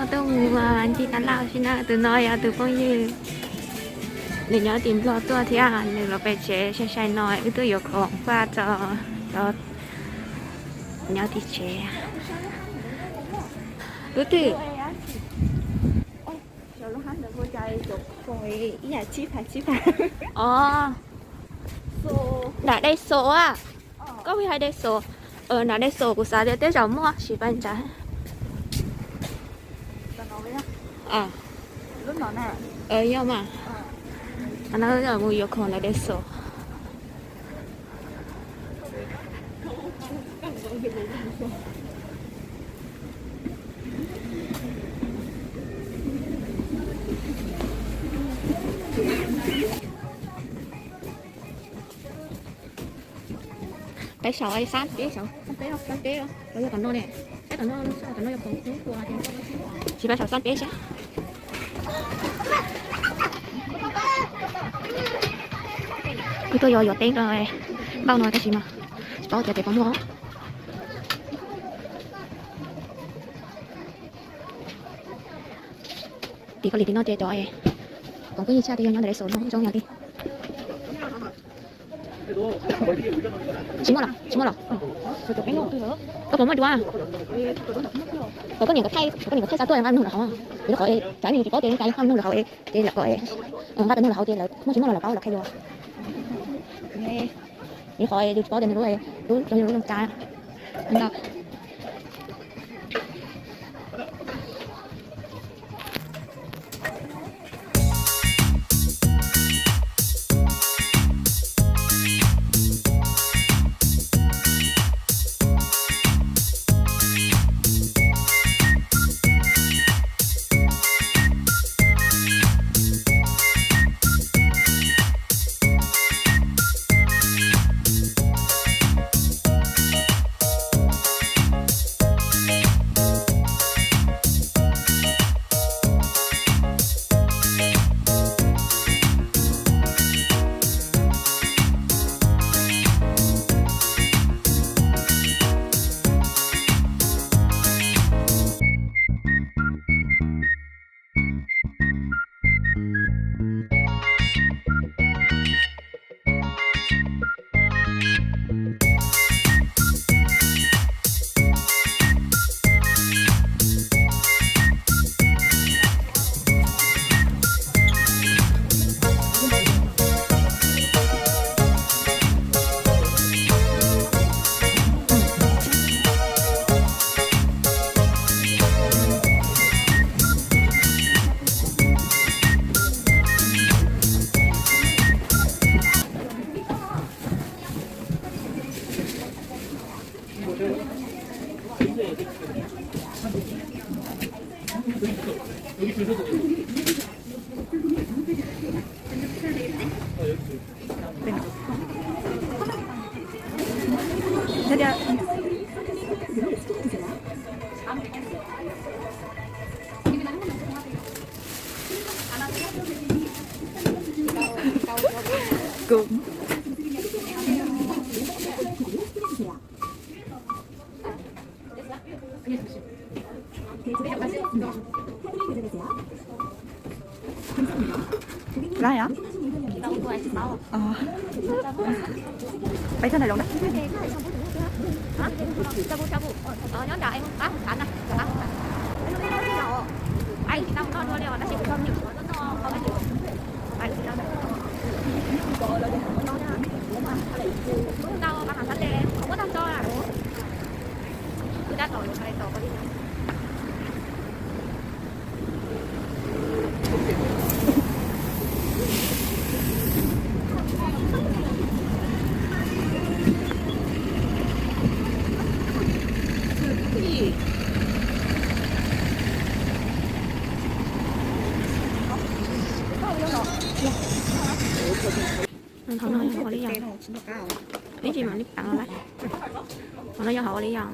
Tuaj mus nti tas laj sim na, tus no yog tus phooj ywg, nws nyob tim Nplog tuaj thiab, nws los pem tsev sai sai no, wb tuaj yuav khoom faj rau cov nyob tim tsev. Lub twg? Os, nram Daiso a. Koj hais Daiso. Nram Daiso kuv xav tias tej zaum muaj, sim pais nrad. Yog mas. Qhov no mus yuav khoom nram Daiso. Peb saum, xab peb saum, xab peb, xab peb, lawv yog tom no ne. Peb tom no, tom no yog khoom, tsis peb saum xab peb seb. Kuv tuaj yuav yuav teeb rau npauj no tab sis mas tsis paub tias tes puas muaj. Tim Kaus Lim tim no ces cov khoom kuj yeej tshaj tias yog nyob ntawm Daiso no zoo yog li. Tsis muaj los, tsis muaj los. Koj puas muaj dua? Kom koj niam kom thaij, kom koj niam kom thaij xa tuaj nqa mloog lawm hauv. Vim rau qhov tsam ib me tsis paub tias nqa mloog lawm hauv ces lawv kom nqa tus mloog lawm hauv ces lawv muaj tsis muaj los lawv paub lawv qhia dua. Vim qhov yus tsis paub tias nws lub, lub zoo li lub zoo cas. Laj yom? Peb txog nram zoov ntag. Thaum no yog hauv li yog, ib ntsis mam li peev los lawm. Thaum no yog hauv li yog.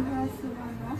Ua xu los no.